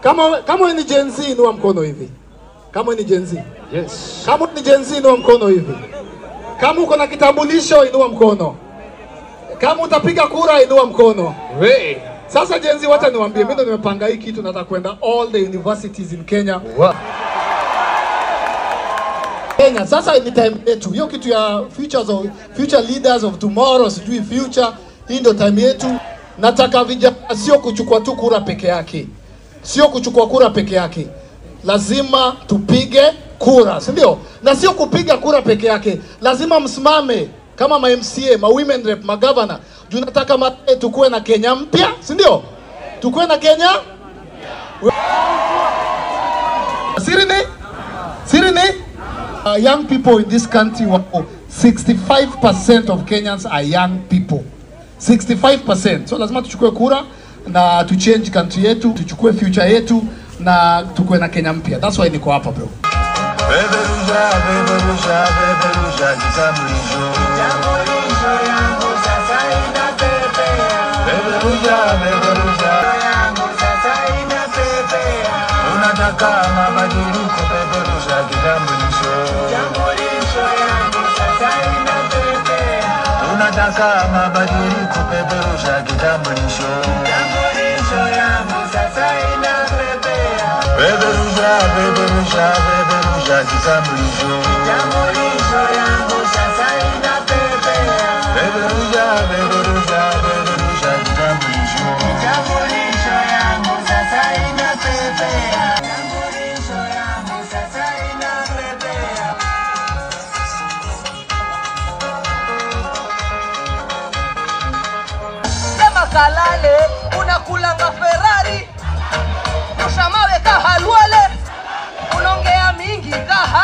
Kama ni Gen Z inua mkono hivi. Kama ni Gen Z. Yes. Kama ni Gen Z inua mkono hivi. Kama uko na kitambulisho inua mkono. Kama utapiga kura inua mkono. We. Sasa Gen Z, wacha niwaambie, mimi ndo nimepanga hii kitu, nataka kwenda all the universities in Kenya. Wow. Kenya sasa ni time yetu. Hiyo kitu ya future leaders of tomorrow, sijui future, hii ndio time yetu. Nataka vijana sio kuchukua tu kura peke yake. Sio kuchukua kura peke yake. Lazima tupige kura, si ndio? Na sio kupiga kura peke yake. Lazima msimame kama ma MCA, ma women rep, ma governor. Tunataka tukue na Kenya mpya, si ndio? Tukue na Kenya? Siri ni? Siri ni? Young people in this country, 65% of Kenyans are young people. 65%. So lazima tuchukue kura na tu change country yetu, tuchukue future yetu na tukue na Kenya mpya. That's why niko hapa bro. Beberusha, beberusha, beberusha kitambulisho. Kitambulisho yangu sasa inapepea. Beberusha, beberusha yangu sasa inapepea. Unataka mabadiliko, beberusha kitambulisho. Kitambulisho yangu sasa inapepea. Unataka mabadiliko, beberusha kitambulisho. Kitambulisho yangu sasa inapepea. Beberusha, beberusha, beberusha kitambulisho. Kitambulisho yangu sasa inapepea. Beberusha, beberusha, beberusha kitambulisho. Kitambulisho yangu sasa inapepea. Kitambulisho yangu sasa inapepea. Sema kalale, unakulanga Ferrari. Rusha mawe kahalwale, unaongea mingi kahalwale.